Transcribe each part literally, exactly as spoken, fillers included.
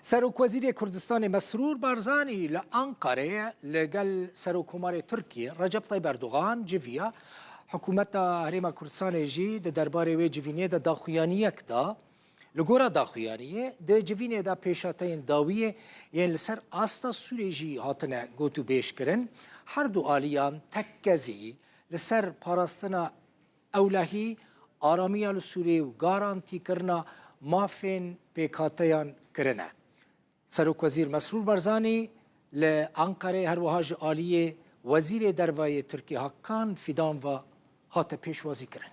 Serokwezîrê Kurdistanê Mesrûr Barzanî li Anqareyê li gel Serokkomarê Tirkiyê Recep Tayyip Erdogan civiya. Hikûmeta Herêma Kurdistanê jî di derbarê wê civînê de daxuyaniyek da. Li gora daxuyaniyê, di civînê de pêşhateyên dawiyê yên li ser asta Sûrê jî hatine gotûbêj kirin. Her du aliyan tekkezî li ser parastina ewlehî, aramiya li Sûriyê û garantîkirina mafên pêkhateyan kirine. Serokwezîr Mesrûr Barzanî li Anqareyê her wiha ji aliyê Wezîrê Derve yê Tirkiyê Hakan Fidan ve hate pêşwazîkirin.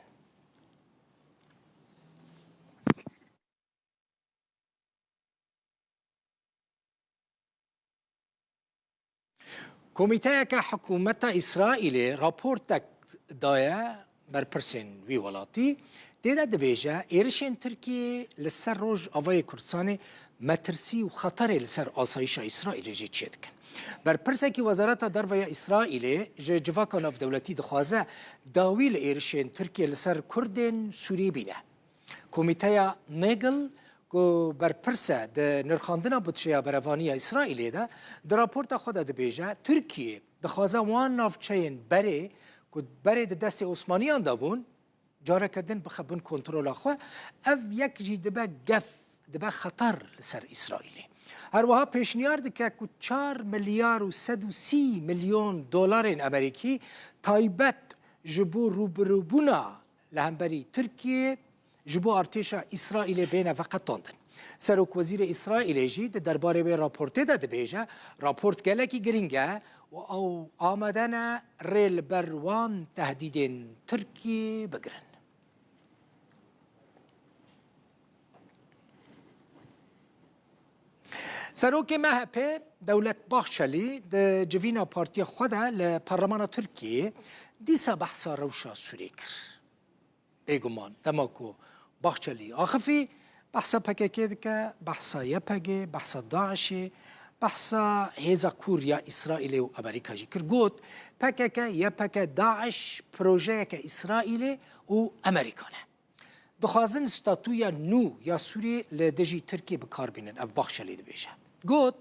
Komîteyeke hikûmeta Îsraîlê raportek daye berpirsên wî welatî. Tê de dibêje, êrişên Tirkiyê li ser Rojavayê Kurdistanê metirsî û xeterê li ser asayişa Îsraîlê jî çêdikin. Berpirsekî Wezareta Derve ya Îsraîlê ji civaka navdewletî dixwaze dawî li êrişên Tirkiyê li ser Kurdên Sûrî bîne. Komîteya Nagel, ku berpirs e di nirxandina budjeya berevaniya Îsraîlê de, di raporta xwe de dibêje, Tirkiye dixwaze wan navçeyên berê ku berê di destê Osmaniyan de bûn, careke din bixe bin kontrola xwe. Ev yek jî dibe gef, dibe xeter li ser Îsraîlê. Her wiha pêşniyar dike ku çar milyar û sed û sî milyon dolarên Amerîkî taybet ji bo rûbirûbûna li hemberî Tirkiyê ji bo artêşa Îsraîlê bêne veqetandin. Serokwezîrê Îsraîlê jî di derbarê wê raportê de dibêje, raport gelekî girîng e û ew amade ne rê li ber wan tehdîdên Tirkiyê bigirin. Serokê M H P Dewlet Bahçelî di civîna partiya xwe de li Parlemana Tirkiyê dîsa behsa rewşa Sûriyê kir. Bêguman, dema ku Bahçelî axifî, behsa P K K dike, behsa Y P G, behsa DAIŞê, behsa hêza kûr ya Îsraîlê û Amerîka jî kir. Got, P K K, Y P G, DAIŞ projeyeke Îsraîlê û Amerîka ne. Dixwazin statûya nû ya Sûriyê li dijî Tirkiyê bi kar bînin, ev Bahçelî dibêje. Got,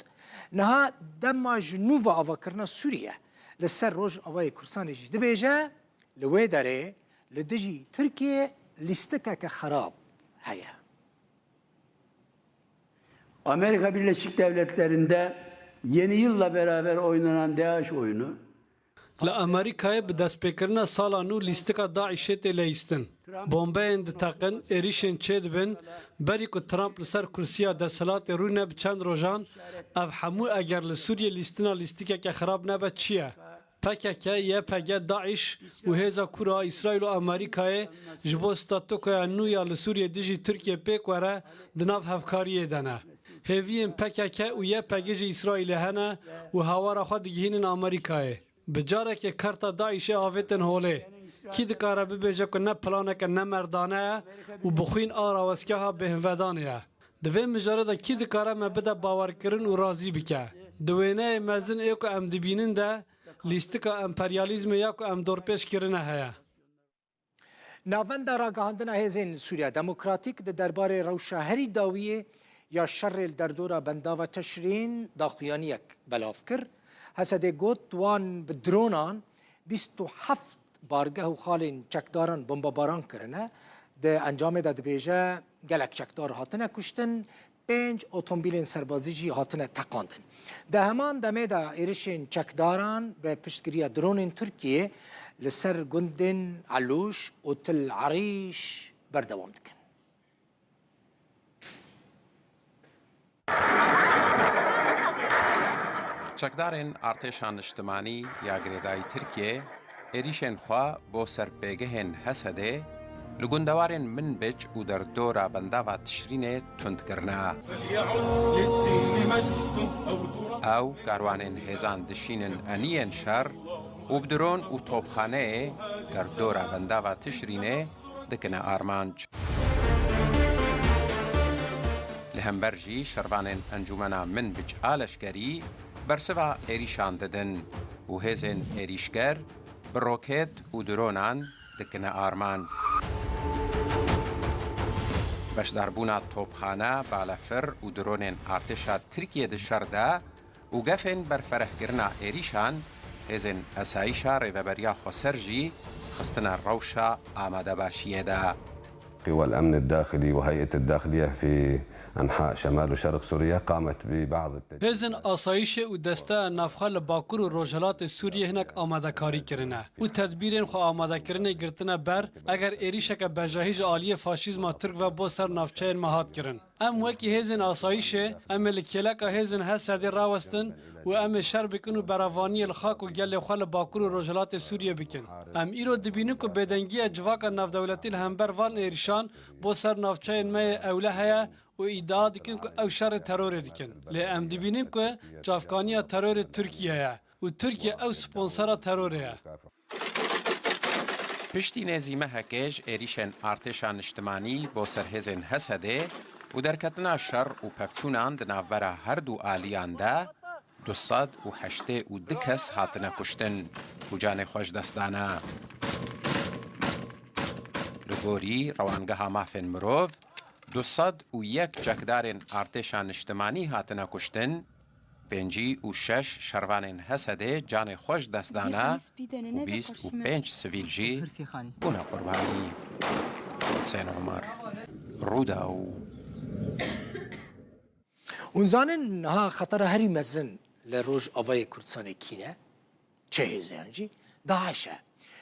niha dema ji nû ve avakirina Sûriye li ser Rojavayê Kurdistanê jî dibêje, li wê derê li dijî Tirkiyê lîstikeke xerab heye. Amerika Birleşik Devletleri'nde yeni yılla beraber oynanan DAEŞ oyunu. Li Amerîkayê bi destpêkirina sala nû lîstika DAIŞê tê leyîstin. Bombeyên diteqin, êrîşên çêdibin, berî ku Trump li ser kursiya desthilatê rûne bi çend rojan, ev hemû eger li Sûriyê lîstina lîstikeke xirab nebe çi ye? P K K, Y P G, DAIŞ û hêza kûr a Îsraîl û Amerîkayê ji bo statûkoya nû ya li Sûriyê dijî Tirkiyê pêk were di nav hevkariyê de ne. Hêviyên P K K û Y P G ji Îsraîlê hene û hawara xwe digihînin Amerîkayê. Bi carekê karta DAIŞê avêtin holê. Kî dikare bibêje ku ne planeke ne merdane ye û bi xwîn a rawestgeha bêhnvedanê ye? Di vê mijarê de kî dikare me bide bawerkirin û razî bike? Di wêneyê mezin ê ku em dibînin de lîstika emperyalîzmê ya ku em dorpêç kirine heye. Navenda Ragihandina Hêzên Sûriya Demokratîk di derbarê rewşa herî dawiyê ya şerê li derdora bendava Teşrîn daxuyaniyek belav kir. H S D got, wan bi dronan bîst û heft bargeh û xalên çekdaran bombebaran kirine. Di encamê de dibêje, gelek çekdar hatine kuştin, pênc otomobîlên serbazî jî hatine teqandin. Di heman demê de êrişên çekdaran bi piştgiriya dronên Tirkiyê li ser gundên Elûş û Til Erîş berdewam dikin. Çekdarên Artêşa Niştimanî ya girêdayî Tirkiyê êrîşên xwe bo ser pêgehên H S D'ê li gundewarên Minbic û derdora bendava Tişrînê tund kirine. Ew karwanên hêzan dişînin eniyên şer û bi dron û topxaneyê derdora bendava Tişrînê dikine armanc. Li hember jî şervanên Encûmena Minbic a leşkerî bersiva êrîşan didin û hêzên êrîşger bi roket û dronan dikine armanc. Beşdarbûna topxane, balefir û dronên artêşa Tirkiyê di şer de û gefên berferehkirina êrîşan, hêzên esayîşa Rêveberiya Xweser jî xistine rewşa amadebaşiyê de. قوى الأمن الداخلي وهيئة الداخلية في أنحاء شمال وشرق سوريا قامت ببعض التجهيزات. Hêzên asayîşê û desteya navxwe li Bakur û Rojhilatê Sûriyê hinek amadekarî kirine û tedbîrên xwe amadekirinê girtine ber, eger êrîşeke bejahî ji aliyê faşîzma Tirk ve bo ser navçeyên me hat kirin. Em wekî hêzên asayîşê, em ê li kêleka hêzên Hesedê rawestin û em ê şer bikin û berevaniyê li xak û gelê xwe li Bakur û Rojhilatê Sûriyê bikin. Em îro dibînin ku bêdengiya civaka navdewletî li hember van êrîşan bo ser navçeyên me yê ewle heye û îdia dikin ku ew şerê terorê dikin. Lê em dibînin ku çavkaniya terorê Tirkiye ye û Tirkiye ew sponsora terorê ye. Piştî nêzî mehekê ji êrîşên artêşa niştimanî bo ser hêzên Hesedê û derketina şer û pevçûnan di navbera her du aliyan de, du sed û heştê û du kes hatine kuştin û canê xwe ji dest dane. Li gorî Rewangeha Mafên Mirov, du sed û yek çekdarên artêşa niştimanî hatine kuştin, pêncî û şeş şervanên Hesedê canê xwe ji dest dane û bîst û pênc sivîl jî bûne qurbanî. Husên Omer, Rûdaw. Hûn zanin niha xetera herî mezin li Rojavayê Kurdistanê kî ne? Çi hêzeyan jî? DAIŞ e.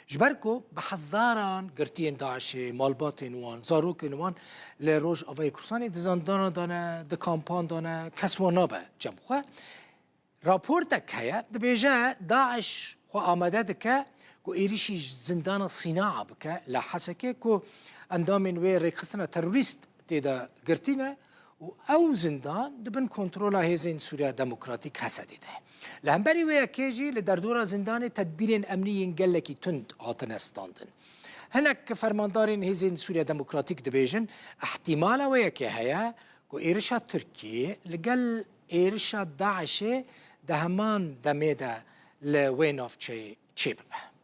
Ji ber ku bi hezaran girtiyên DAIŞê, malbatên wan, zarokên wan li Rojavayê Kurdistanê di zindana de ne, di kampan de ne, kes wan nabe cem xwe. Raportek heye, dibêje DAIŞ xwe amade dike ku êrîşî ji zindana Sînaa bike li Hesekê ku endamên wê rêkxistina terorîst tê de girtî ne û ew zindan di bin kontrola hêzên Sûriya Demokratîk Hesedê de ye. Li hemberî wê yekê jî li derdora zindanê tedbîrên emnî yên gelekî tund hatine standin. Hinek fermandarên hêzên Sûriya Demokratîk dibêjin, îhtîmala wê yekê heye ku êrişa Tirkiyê li gel êrişa DAIŞê di heman demê de li wê navçeyê çêbibe.